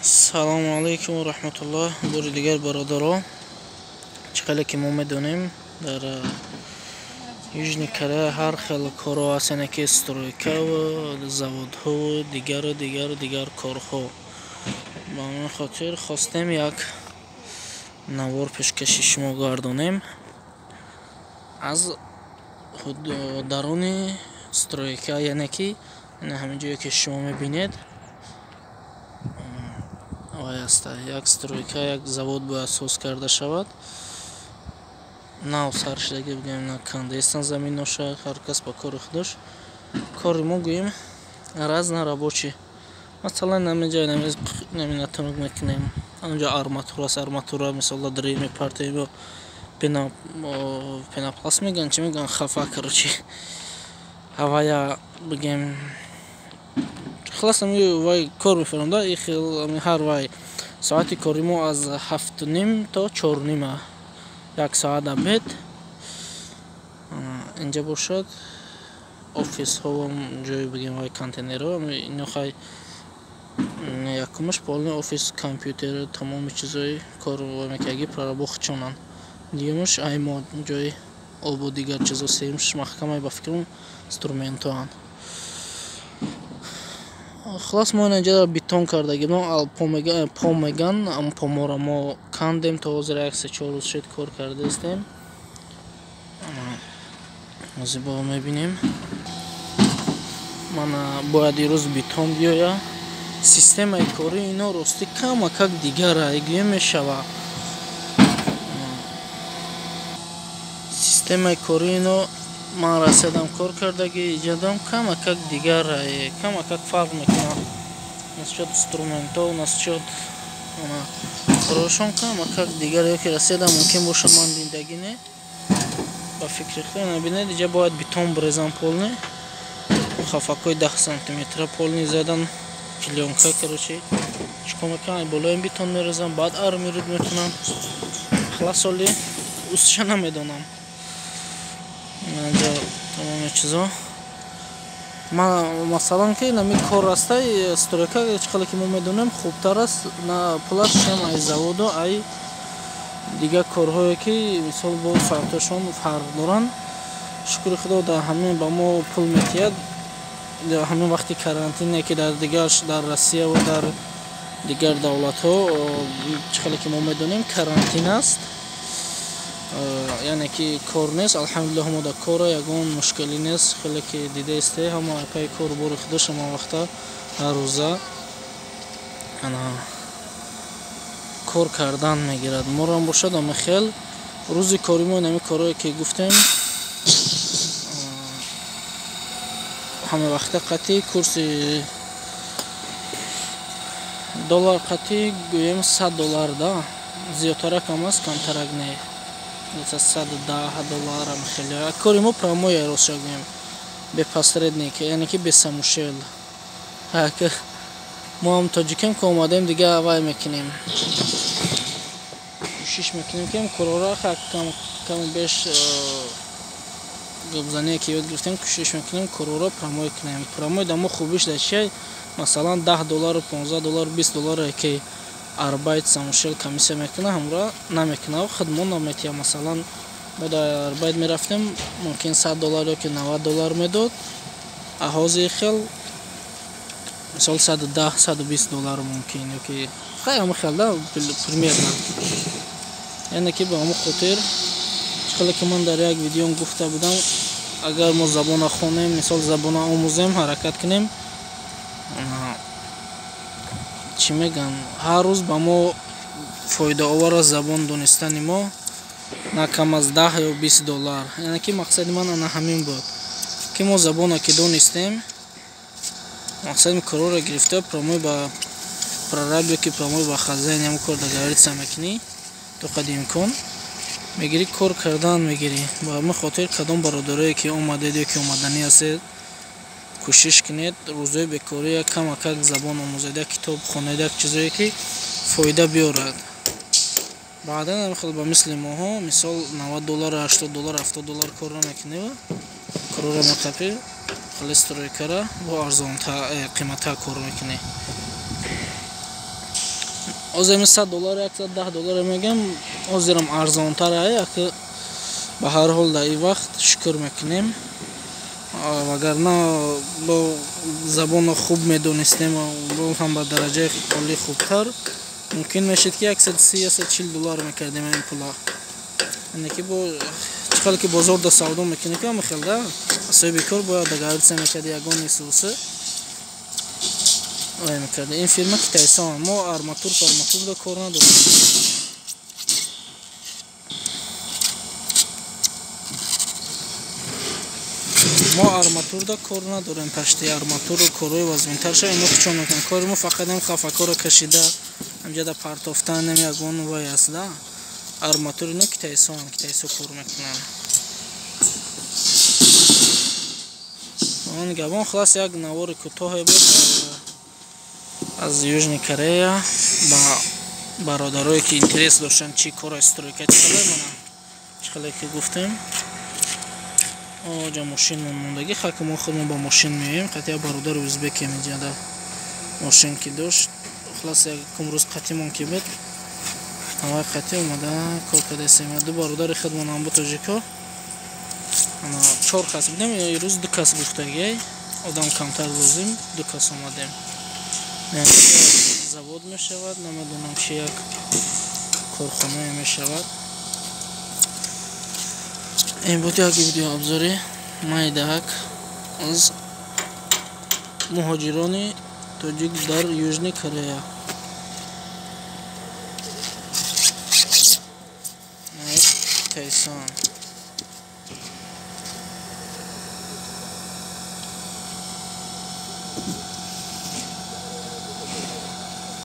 Салому алайкум ва раҳматуллоҳ. Бори дигар, бародаро, чӣ хеле ки мо медонем, дар Южный Корея ҳар хел корҳо ҳаст, яъне ки стройкаву заводҳову дигару дигару дигар корҳо. Ба ҳамин хотир хостем як навор пешкаши шумо гардонем аз даруни стройка, яъне ки ҳамин ҷое ки шумо мебинед, вай аста, як стройка, як завод бояд соз карда шавад. Нав сар шудагӣ, бигӯем, на кандаистан заминоша, ҳар кас ба кори худаш. Кори мо, гӯем, разнорабочий. Масалан, ҳаминҷа наминатонук мекунем, ҳаминҷа арматура аст, арматура мисол дрел мепартоем, пенопласт мегӯянд, чӣ мегӯянд, хафа, короче, ҳавая, бигем, хулас, вай кор мефарам да. Хел ҳар вай соати кори мо аз 7:30 то 4:30, як соат обед. Инҷа бошад офисҳо, ҷои, бигем, вай контейнерҳо. Ино хай якумаш полный офис, компютер, тамоми чизҳои кор мекардаги прорабо худшонанд. Дуюмаш аймо, ҷои обу дигар чизо. Сеюмаш маҳкамаи, ба фикрам, инструментҳоанд. Хулас, мо инҷа бетон кардагим, по меган, поморо мо кандем. То ҳозир як се-чор рӯз шуд, кор кардаистем. Ҳозир бо мебинем. Мана, бояд ирӯз бетон биёя. Системаи кори ино ростӣ камакак дигара, гӯем, мешава. Системаи кори ино, ман Россиядам кор кардагӣ, иҷадам камакак дигар, камакак фарқ мекунад насчёт инструментҳо, насчёт корошон камакак дигар. Ёки Россиядам мумкин бошад, ман диндагӣ не, ба фикри худ. Бинед, иҷа бояд бетон бирезам, полный хафакҳои 10 сантиметра полный задан, клеёнка, короче, чикор мекунам, болои бетон мерезам, баъд армировать мекунам. Халас, оли устша намедонам. Инҷа тамоми чизо. Масалан, ки нами кор аста, стройка, чӣ хеле ки мо медонем, хубтар аст на пулаш шам ай заводу, ай дигар корҳое ки мисол бо соатҳошон фарқ доранд. Шукри Худо, дар ҳамин ба мо пул метиҳад. Дар ҳамин вақти карантине ки дар дигар, дар Россия ва дар дигар давлатҳо, чӣ хеле ки мо медонем, карантин аст, яъне ки кор нест. Алҳамдулиллоҳ, мо дар кора ягон мушкилӣ нест. Хеле ки дидаисте, ҳама пайи кору бори худаш ҳама вақта, ҳар рӯза ана кор кардан мегирад. Морам бошад, ама хел рӯзи кори мо инами корое ки гуфтем, ҳама вақта қатъи курси доллар қатъи, гӯем, 100 доллар да зиёдтаракам аст, камтарак не, 110 доллар хеле. Кори мо прямой, ростша гӯем, бе посредник, яъне ки бе самушел. Мо ҳам тоҷикем ки омадем, дига вай мекунем, кӯшиш мекунем, ки корора каму беш гапзание ки ёд гирифтем, кӯшиш мекунем корора прямой кунем. Прямой да мо хубиш дар чия? Масалан, 10 доллару, 15 доллару, 20 долларе ки арбайт самушел комиссия мекунад, ҳамро намекунад, худмон наметиҳад. Масалан, мо дар арбайт мерафтем, мумкин 100 доллар ёки 90 доллар медод, а ҳозир хел мисол 110, 120 доллар мумкин, ёки хай ҳама хел да примерно. Яъне ки ба ҳамон хотир, чӣ хеле ки ман дар як видеом гуфта будам, агар мо забона хонем, мисол забона омӯзем, ҳаракат кунем, чӣ мегӯянд, ҳар рӯз ба мо фоидаовар аст забон донистани мо, на кам аз 10 ё 20 доллар. Яъне ки мақсади ман ана ҳамин буд, ки мо забона ки донистем, мақсади корора гирифта, прямой ба прораб ёки прямой ба хозяин ҳамон кор договориться мекунӣ, то қадри имкон мегирӣ, кор кардан мегирӣ. Ба ҳамин хотир, кадом бародарое ки омадед ё ки омаданӣ ҳастед, кӯшиш кунед, рӯзҳои бекорӣ як камакак забон омӯзед, як китоб хонед, як чизое ки фоида биёрад. Баъдан хел ба мисли моҳо, мисол, 90 доллар, 80 доллар, 70 доллар кор намекунӣ, корора меқапӣ, хеле стройкара бо арзонта, қиматтар кор мекунӣ. Ҳозир $100 $110 мегӯям, ҳозирам арзонтар ай, аки ба ҳар ҳол дар ин вақт шукр мекунем. Вагарна бо забонро хуб медонистем, бо ҳам ба дараҷаи олӣ хубтар, мумкин мешид ки $130-140 мекардем ин пула. Яъне ки бо чӣ хеле ки бозор да савдо мекунӣ, ки ҳама хел да соҳиби кор бояд договориться мекарди, ягон нисуса вай мекарди. Ин фирма китайсон, мо арматур фарматур да кор надорем. Мо арматурда кор надорем, пашти арматуру корҳои вазминтар ша ино чон мекунанд. Кори мо фақат ҳам хафакоро кашида ҳамҷода партофтан ягон вай аст да. Арматур ино китайсон, китайсо кор мекунанд. Он габон хулас як навори кӯтоҳе буд аз Южный Корея ба бародарое ки интерес доштанд чӣ кора стройка чӣ хеле мана чӣ хеле ки гуфтем. Оҷа мошин мондагӣ, хаки мо худмон ба мошин меоем, қати як бародари ӯзбеке меҷада мошин ки дошт. Хулас якум рӯз қатимон ки буд, ҳамаи қати омада кор кардастем. Ду бародари худмон ҳам бу тоҷико, ана 4 кас будем, рӯз 2 кас гуфтагиай, одам камтар лозим, 2 кас омадем. Завод мешавад, намедонам чи як корхонае мешавад. Ин буд як видеообзори майдаак аз муҳоҷирони тоҷик дар Южный Корея. Китайсон.